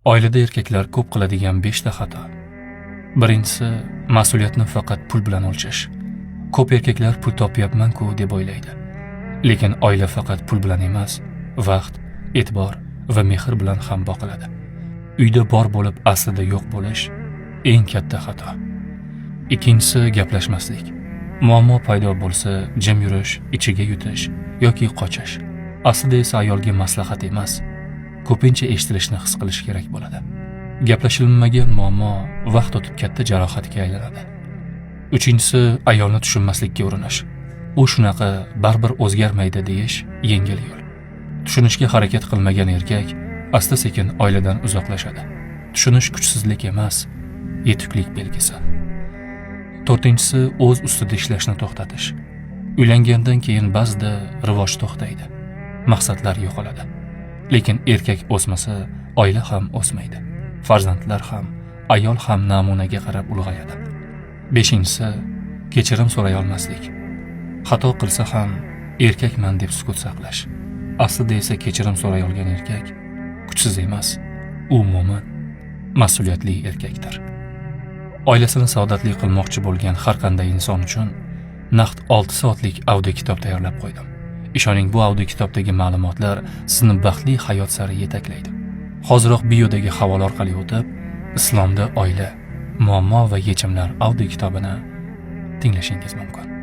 Oilada erkaklar ko'p qiladigan 5 ta xato. Birinchisi, mas'uliyatni faqat pul bilan o'lchash. Ko'p erkaklar pul topyapman-ku deb o'ylaydi. Lekin oila faqat pul bilan emas, vaqt, e'tibor va mehr bilan ham boqiladi. Uyda bor bo'lib aslida yo'q bo'lish eng katta xato. Ikkinchisi, gaplashmaslik. Muammo paydo bo'lsa, jim yurish, ichiga yutish yoki qochish. Aslida esa ayolga maslahat emas, ko'pincha eshitilishni his qilish kerak bo'ladi. Gaplashilmagan muammo vaqt o'tib katta jarohatga aylanadi. Uchinchisi, ayolni tushunmaslikka urinish. U shunaqa, baribir o'zgarmaydi deyish yengil yo'l. Tushunishga harakat qilmagan erkak asta-sekin oiladan uzoqlashadi. Tushunish kuchsizlik emas, yetuklik belgisi. To'rtinchisi, o'z ustida ishlashni to'xtatish. Uylangandan keyin ba'zida rivoj to'xtaydi. Maqsadlar yo'qoladi. Lekin erkak o'smasa, oila ham o'smaydi. Farzandlar ham, ayol ham namunaga qarab ulg'ayadi. Beshinchisi, kechirim so'ray olmaslik. Xato qilsa ham erkakman deb sukut saqlash. Aslida esa kechirim so'ray olgan erkak kuchsiz emas, u mo'min, mas'uliyatli erkakdir. Oilasini saodatli qilmoqchi bo'lgan har qanday inson uchun naqd 6 soatlik audio kitob tayyorlab qo'ydim. Ishoning, bu audio kitobdagi ma'lumotlar sizni baxtli hayot sari yetaklaydi. Hoziroq biodagi havola orqali o'tib, Islomda oila, muammo va yechimlar audio kitobini tinglashingiz mumkin.